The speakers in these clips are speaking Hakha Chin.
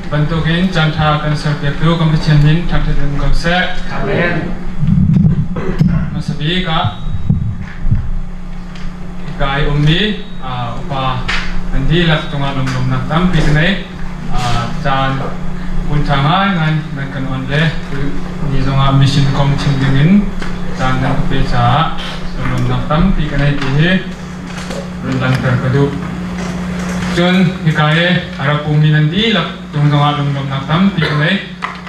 Bantukin caan ṭha kan serpiaktu kan Pathian min thangṭhat in ko seh. Amen. Hmasa bik ah hika i ummi upa an dihlak cungah lunglawmhnak tampi ka ngei. Caan hun ṭha ngaingai nan kan on le ni zongah mission kong chim dingin caan nan ka pe caah lunglawmhnak tampi ka nei ti hi run langhter ka duh. Cun hika i a rak ummi nan dihlak cung zongah lunglawmhnak tampi ka ngei.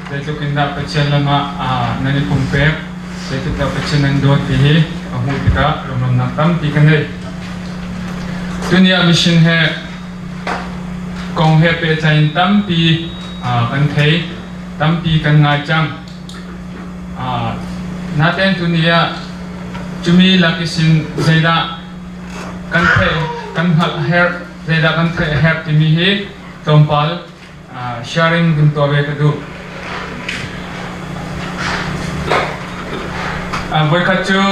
Zeitluk in dah Pathian lam ah nan i pumpek, zeitluk dah Pathian nan dawt ti hi ka hmuh tikah lunglawmhnak tampi ka ngei. Tuni ah mission he kong he pehtlai in tampi kan thei, tampi kan ngai cang. Natein tuni ah cumi lak isin zeidah kan theih, kan hngalh a herh, zeidah kan theih a herh timi hi tlawmpal sharing vun tuah ve ka duh. Voikhat cu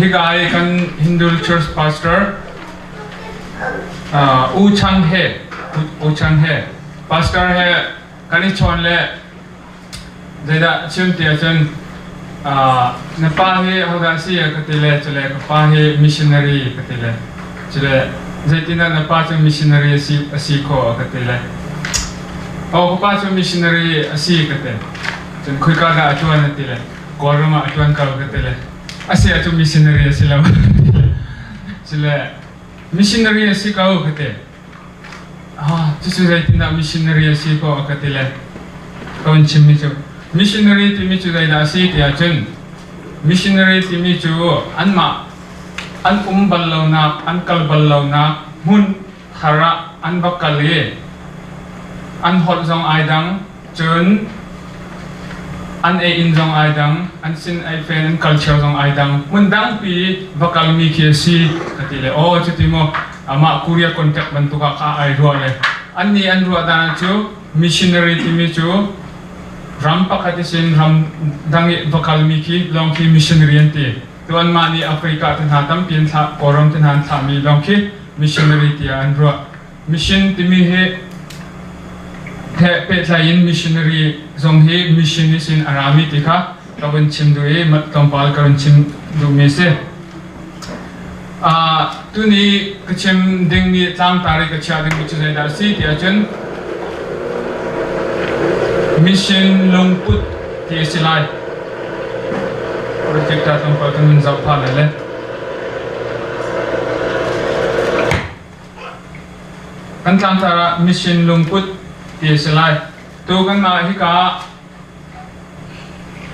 hika i kan Hindu Church pastor U Chang he U Chang he pastor he kan i chawn le Zeidah chim ti ahcun na pa hi hodah a si ka ti le cule ka pa hi missionary ka ti le cule zeitindah na pa cu missionary a si, a si khawh ka ti le oh ka pa cu missionary a si ka ti cun khoika dah a ṭuan a ti le Kawlram ah a ṭuan ko ka ti le a si ahcun missionary a si lo cule missionary a si ko ka ti. Cucu zeitindah missionary a si ko a ka ti le ka hun chimmi cu missionary timi cu zeidah a si ti ahcun missionary timi cu anmah an um bal lonak an kal bal lonak hmun thar ah an va kal i an holh zong ai dang cun an ei-inn zong ai dang an sin ei fen an culture zong ai dang hmun dangpi va kalmi khi a si ka ti le aw cuti maw amah Korea contact bantuk ah kha ai ruah le an nih an ruah dan cu missionary timi cu ram pakhat isin ram dang i va kalmi khi lawng khi missionary an ti tu anmah nih Africa te hna tampi an thlah Kawlram te hna an thlahmi lawng khi missionary tiah an ruah mission timi hi he pehtlai in missionary zong hi mission isin a rami ti kha ka vun chim duh i tlawmpal ka run chim duhmi si. Tuni ka chim dingmi tlangtar i ka chiah dingmi cu zeidah a si ti ahcun mission lungput ti a si lai. Projector tlawmpal kan hun zoh phah lai le. Kan tlangtar ah mission lungput ti a si lai. Tu kanmah hika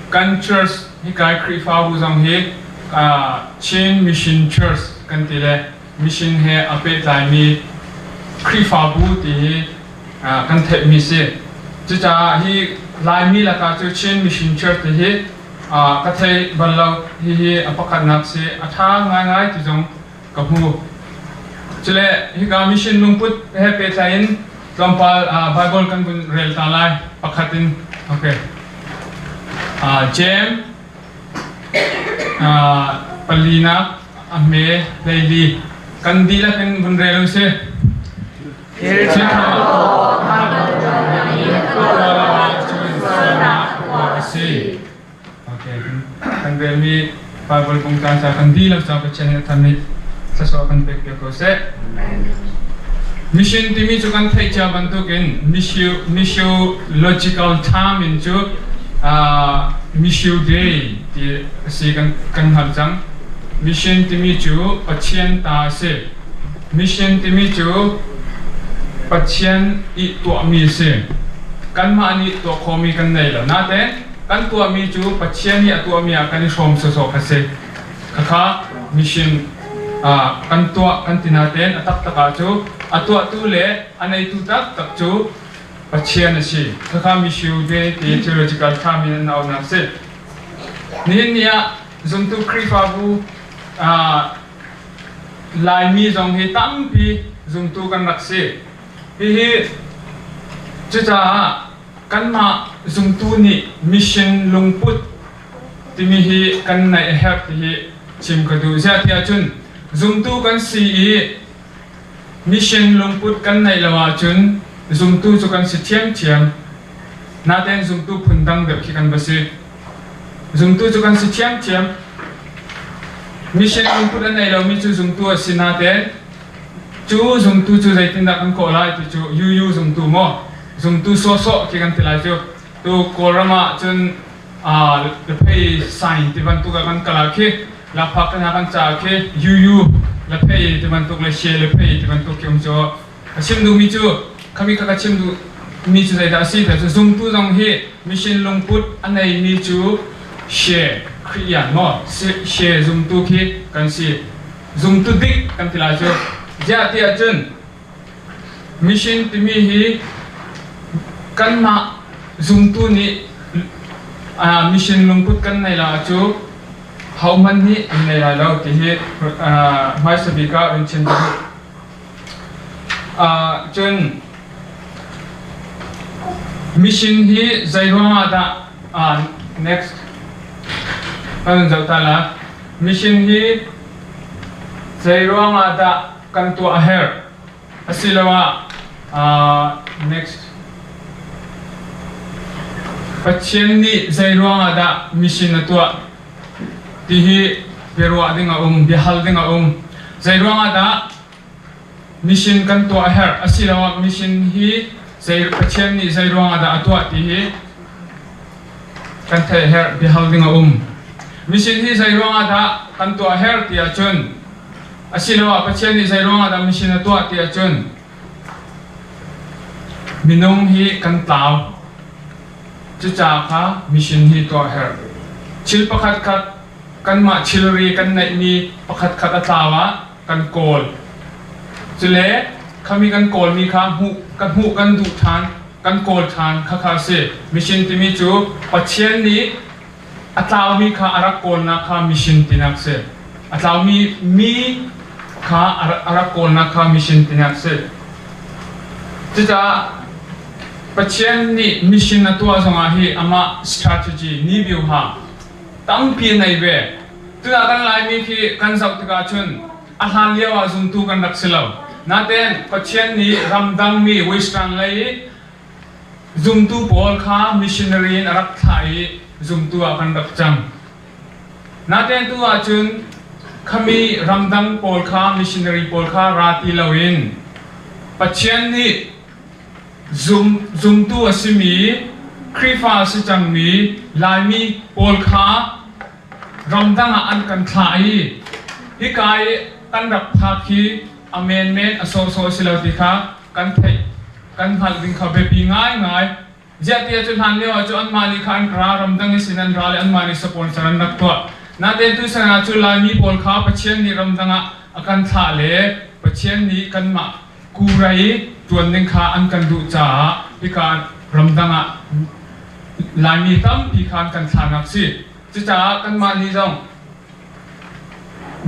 Kan church hika Khrihfabu zong hi Chin Mission Church kan ti le mission he a pehtlaimi Khrihfabu ti hi kan theihmi si. Cucaah hi Laimi lakah cu Chin Mission Church ti hi ka thei bal lo. Hihi a pakhatnak si. A ṭha ngaingai ti zong ka hmu. Cule hika mission lungput he pehtlai in tlawmpal Bible kan vun rel ta lai pakhat in. Okay. James palinak a hme hleili kan dihlak in vun rel u sih. Thil a si. Okay, kan relmi Bible kong caan ca kan dihlak ca Pathian nih a tham i thluachuah kan pek piak ko seh. Mission timi cu kan theih cia bantukin missiological term in cu missio dei ti a si kan kan hngalh cang. Mission timi cu Pathian ta a si. Mission timi cu Pathian i tuahmi a si. Kanmah nih tuah khawhmi kan nei lo. Natein kan tuahmi cu Pathian nih a tuahmi ah kan i hrawm sawsawh kha si. Khakha mission kan tuah kan ti natein a taktak ah cu a tuahtu le a neitu taktak cu Pathian a si. Khakha missio Dei ti theological term in an aunak si. Nihin ni ah zumtu Khrihfabu Laimi zong hi tampi zumtu kan rak si. Hihi cucaah kanmah zumtu nih mission lungput timi hi kan neih a herh ti hi chim ka duh. Ziah ti ahcun zumtu kan si i mission lungput kan neih lo ahcun Zumtu cu kan si ṭhiamṭhiam. Natein zumtu phun dang deuh khi kan va si. Zumtu cu kan si ṭhiamṭhiam. Mission lungput a nei lomi cu zumtu a si natein cu zumtu cu zeitindah kan kawh lai ti cu UU zumtu maw zumtu sawhsawh khi kan ti lai cu. Tu Kawlram ah cun laphei sign ti bantuk ah kan kal ah khi lakphak te hna kan ca khi UU laphei ti bantuk le she laphei ti bantuk khi um cu ka chim duhmi cu khami kha ka chim duhmi cu zeidah a si ti cu zumtu zong hi mission lungput a neimi cu she Khrihyan maw she zumtu khi kan si zumtu dik kan ti lai cu ziah ti ahcun Mission timi hi kanmah zumtu nih mission lungput kan nei la cu hohmanh nih an nei lai lo ti hi hmaisa bik ah run chim ka duh. Cun mission hi zei ruangah dah next kan zoh ta la. Mission hi zei ruangah dah kan tuah a herh asiloah next Pathian nih zei ruangah dah mission a tuah ti hi biaruah ding a um biahal ding a um zei ruangah dah mission kan tuah a herh asiloah mission hi zei Pathian nih zei ruangah dah a tuah ti hi kan theih herh biahal ding a um mission hi zei ruangah dah kan tuah herh ti ahcun Asiloah Pathian nih zei ruangah dah mission a tuah ti ahcun minung hi kan tlau. Cucaah kha mission hi tuah a herh. Thil pakhat khat kanmah thilri kan neihmi pakhat khat a tlau ah kan kawl. Cule khami kan kawlmi kha hmuh kan hmuh kan duh ṭhan, kan kawl ṭhan khakha a si. Mission timi cu Pathian nih A tlaumi kha a rak kawlnak kha mission tinak si. A tlaumi mi kha a rak kawlnak kha mission tinak si. Cucaah Pathian nih mission a tuah zongah hi amah strategy ni biuha tampi a nei ve. Tunah kan Laimi khi kan zoh tikah cun a hlan lio ah zumtu kan rak si lo. Natein Pathian nih ramdangmi Western lei i Zumtu pawl kha missionary in a rak thlah i zumtu ah kan rak cang. Natein tu ahcun khami ramdang pawl kha missionary pawl kha ra ti loin Pathian nih zum, zumtu a simi Khrihfa a si cangmi Laimi pawl kha ramdang ah an kan thlah i hika i kan rak phak hi a menmen a sawhsawh si lo ti kha kan theih kan hngalh ding kha biapi ngaingai. Ziah tiah cu hlan lio ah cu anmah nih kha an ra ramdang i sin an ra le anmah nih sponsor an rak tuah. Natein tu san ah cu Laimi pawl kha Pathian nih ramdang ah a kan thlah le Pathian nih kanmah kurai tuan ding kha an kan duh caah hika ramdang ah Laimi tampi kha an kan thlahnak si. Cucaah kanmah nih zong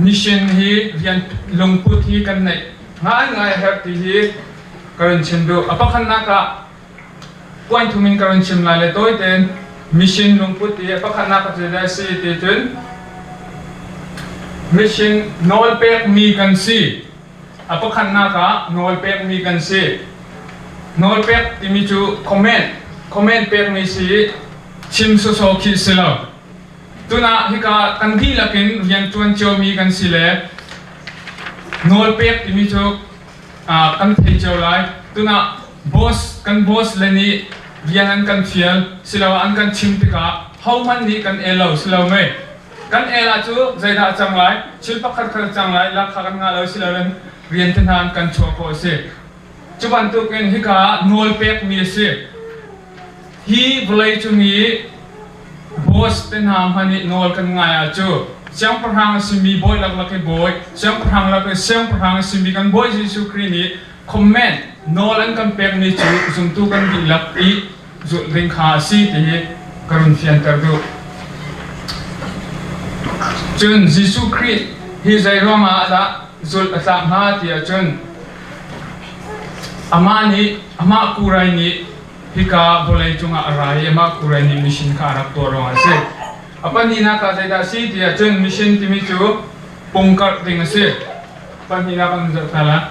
Mission hi rian lungput hi kan neih ngaingai a herh ti hi ka run chim duh. A pakhatnak ah point thum in ka run chim lai le tawi tein mission lungput hi a pakhatnak a zeidah a si ti cun mission nawl pekmi kan si. A pakhatnak ah nawl pekmi kan si. Nawl pek timi cu comment comment pekmi si chim sawsawh khi si lo. Tunah hika kan dihlak in rianṭuan ciomi kan si le nawlpek timi cu kan thei cio lai. Tunah boss kan boss le nih rian an kan fial siloah an kan chim tikah hohmanh nih kan el lo si lo mei. Kan el ah cu zeidah a cang lai? Thil pakhat khat a cang lai, lakha kan ngah lo silole rian te hna an kan chuah khawh a si. Cu bantukin hika ah nawlpekmi a si. Hi vawleicung i boss te hna hmanh nih nawl kan ngai ah cu siangpahrang a simi bawi laklak i bawi, siangpahrang lak i siangpahrang a simi kan Bawi Jesuh Khrih nih comment nawl an kan pekmi cu zumtu kan dihlak i zulh ding kha a si ti hi ka run fianter duh. Cun Jesuh Khrih hi zei ruangah dah zulh a tlak hnga ti ahcun amah nih amah kurai nih hika vawlei cungah a ra i amah kurai nih mission kha a rak tuah ruangah a si. A pahnihnak ah zeidah a si ti ahcun mission timi cu pungkarh ding a si. Pahnihnak kan zoh hna lai.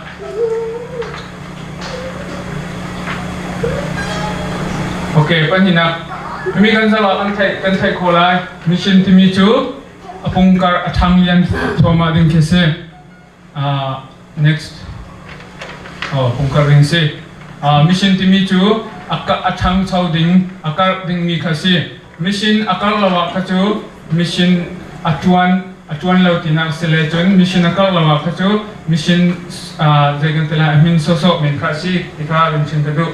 Okay, pahnihnak. Mi kan zala kan theih kan theih khawh lai. Mission timi cu a pungkar a ṭhang lian thluahmah ding khi si. Next. Oh, pungkar ding si. Mission timi cu a ṭhangcho ding, a karh dingmi kha si. Mission a karh lo ah kha cu mission a ṭuan a ṭuan lo tinak si le cun mission a karh lo ah kha cu mission zei kan ti lai a hmin sawsawh men kha si ti kha kan chim ka duh.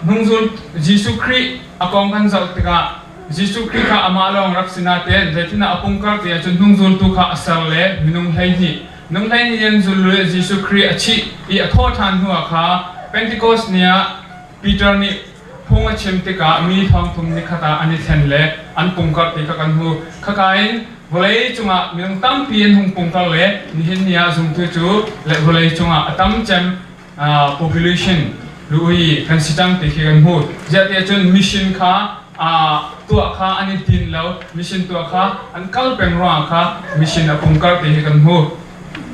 Hnungzul Jesuh Khrih a kong kan zoh tikah Jesuh Khrih kha amah lawng rak si nain zeitindah a pungkar ti ahcun hnungzultu kha a ser le minung 12 nung 12 an zul le Jesuh Khrih a chih i a thawh ṭhan hnuah kha Pentecost ni ah Peter nih phung a chim tikah mi thongthum nikhat ah an i thlen le an pungkar ti kha kan hmu. Khaka in vawlei cungah minung tampi an hung pungkar le nihin ni ah zumtu cu le vawlei cungah a tam cem population lui kan si cang ti khi kan hmu. Ziah tiah cun mission kha tuah kha an i din lo, mission tuah kha an kal peng ruangah kha mission a pungkar ti hi kan hmu.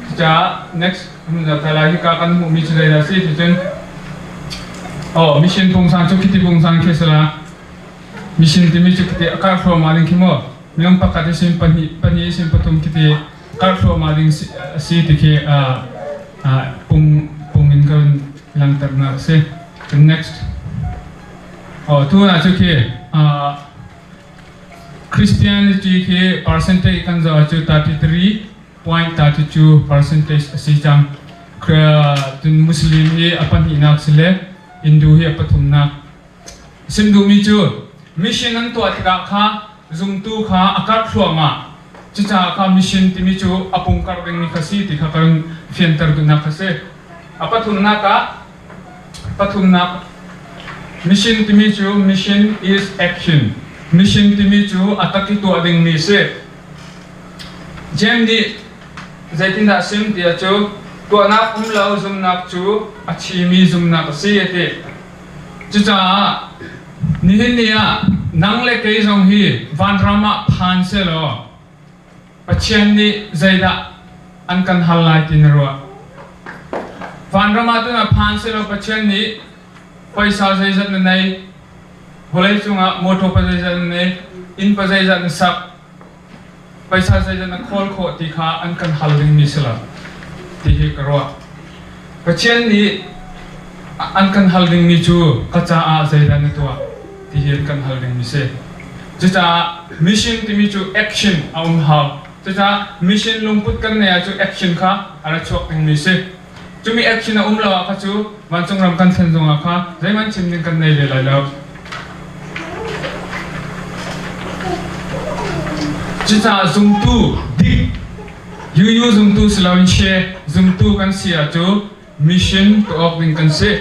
Cucaah next lai hika kan hmuhmi cu zeidah si ti cun oh mission pungsan cu khiti pungsan khi sila mission timi cu khiti a karh thluahmah ding khi mu minung pakhat i sin pahnih pahnih sin pathum khiti karh thluahmah ding si ti khi pung pung in kan langhternak si. Cun next. Oh, tu na cu khi Christianity khi percentage kan zoh cu 33.32 percentage a si cang. Cun Muslim hi a pahnihnak si le Hindu hi a pathumnak. Sim duhmi cu mission an tuah tikah kha zumtu kha a karh thluahmah. Cucaah kha mission timi cu a pungkarh dingmi kha si ti kha kan fianter duhnak kha si. A pathumnak ah pathumnak mission timi cu mission is action. Mission timi cu a tak i tuah dingmi si. James nih zeitindah a sim tiah cu tuahnak um lo zumnak cu a thimi zumnak a si a ti. Cucaah nihin ni ah nang le kei zong hi vanram ah phan sehlaw Pathian nih zeidah an kan hal lai ti na ruah? Vanram ah tun ah phan sehlaw Pathian nih paisa zeizat na nei, vawlei cungah motor pa zeizat na nei, inn pa zeizat na sak, paisa zeizat na khawl khawh ti kha an kan hal dingmi si lo ti hi ka ruah. Pathian nih an kan hal dingmi cu ka caah zeidah na tuah ti hi an kan hal dingmi si. Cucaah mission timi cu action a um hau. Cucaah mission lungput kan nei ahcun action kha a ra chuak dingmi si. Cumi action a um lo ah kha cu vancung ram kan thlen zongah kha zeihmanh chim ding kan nei ve lai lo. Cucaah zumtu dik UU zumtu si loin she zumtu kan si ah cu mission tuah awk ding kan si.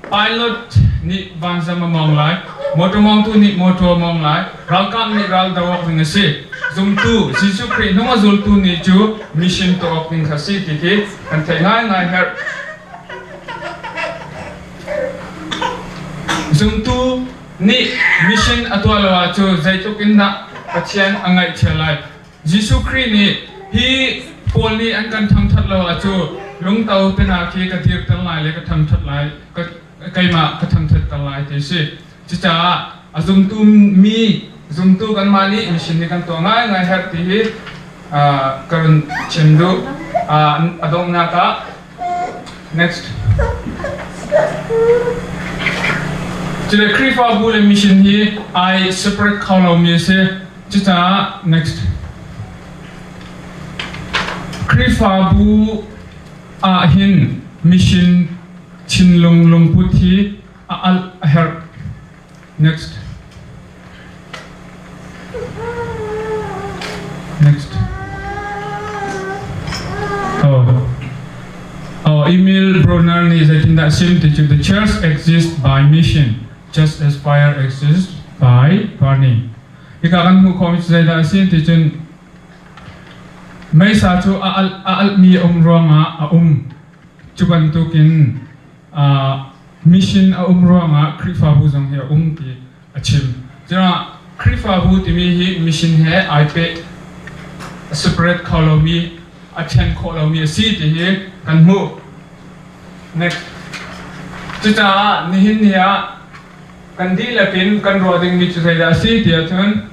Pilot nih vanzam a mawng lai, motor mawngtu nih motor a mawng lai, ralkap nih ral do awk ding a si. Zumtu Jesuh Khrih hnung a zultu nih cu mission tuah awk ding kha si ti khi kan theih ngaingai herh. Zumtu nih mission a tuah lo ahcun zeitluk in dah Pathian a ngaihchia lai. Jesuh Khrih nih hi pawl nih an kan thangṭhat lo ahcun lungto te hna khi ka dirter lai le ka thangṭhat lai, keimah ka thangṭhatter lai ti a si. Cucaah a zumtu mi zumtu kanmah nih mission hi kan tuah ngaingai herh ti hi ka run chim duh. A donghnak ah Next. Cule Khrihfabu le mission hi ai separate kho lomi a si. Cucaah next. Khrihfabu ah hin mission thinlung lungput hi a alh a herh. Next. Next. Oh. Oh, Emil Brunner nih zeitindah sim ti cu the church exists by mission just as fire exists by burning. Hika kan hmuh khawhmi cu zeidah a si ti cun meisa cu a alh a alhmi a um ruangah a um. Cu bantukin mission a um ruangah Khrihfabu zong hi a um ti a chim. Cucaah Khrihfabu timi hi mission he ai peh a separate kho lomi a ṭhen khawh lomi a si ti hi kan hmuh. Next. Cucaah nihin ni ah Kan dihlak in kan ruah dingmi cu zeidah a si ti ahcun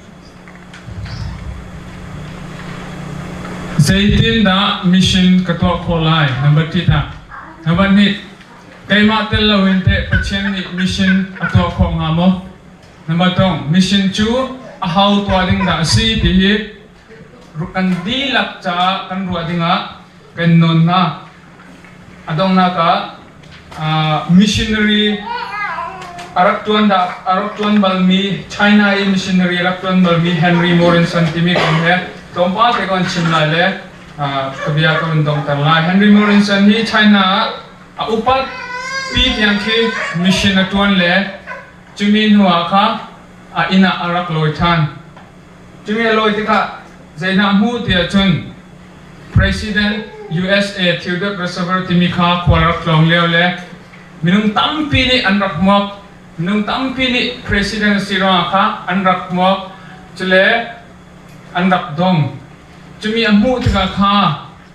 zeitindah mission ka tuah khawh lai? Number ti ta. Number hnih, keimah tel loin teh Pathian nih mission a tuah khawh hnga maw? Number tong, mission cu a ho tuah ding dah a si ti hi kan dihlak caah kan ruah dingah kan nawn hna. A donghnak ah missionary a rak ṭuan dah a rak ṭuan balmi China i missionary a rak ṭuan balmi Henry Morrison timi kong he tlawmpal te ka van chim lai le ka bia ka vun donghter lai. Henry Morrison hi China ah a upat pi tiang khi mission a ṭuan le cumi hnu ah kha a inn ah a rak lawi ṭhan. Cumi a lawi tikah zeidah hmu tiah cun President USA Theodore Roosevelt timi kha khual rak tlawng lio le minung tampi nih an rak hmuak. Minung tampi nih President si ruangah kha an rak hmuak. Cule an rak dong. Cumi a hmuh tikah kha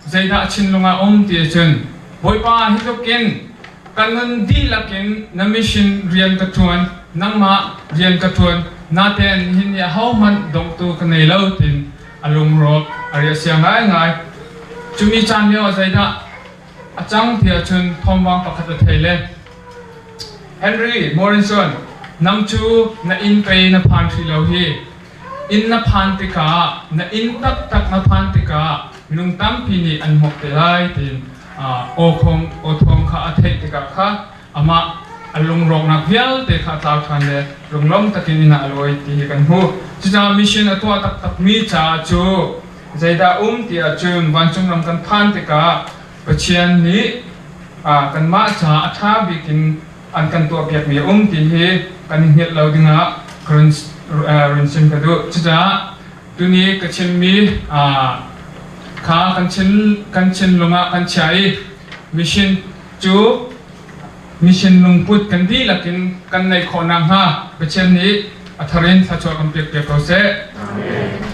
zeidah a thinlung ah um ti ahcun Bawipa hi tluk in ka nun dihlak in na mission rian ka ṭuan, nangmah rian ka ṭuan, natein nihin ni ahohmanh dongtu ka nei lo tiin a lungrawk a riahsia ngaingai. Cumi caan lio ah zeidah a cang ti ahcun thawngpang pakhat a thei le Henry Morrison, nang cu na inn pei na phan hrih lo hi. Inn na phan tikah, na inn taktak na phan tikah minung tampi nih an hmuak te lai tiin aw thawng kha a theih tikah kha amah a lungrawknak vialte kha a tlau ṭhan le lunglawm takin inn ah a lawi ti hi kan hmuh. Cucaah mission a tuah taktakmi caah cu zeidah um ti ahcun vancung ram kan phan tikah Pathian nih kanmah caah a ṭha bik in an kan tuahpiakmi a um ti hi kan i hngilh lo dingah ka run chim ka duh. Cucaah tuni ka chimmi kha kan thinlung ah kan chia i mission cu mission lungput kan dihlak in kan neih khawh nakhnga Pathian nih a thar in thluachuah kan pek piak ko seh. Amen.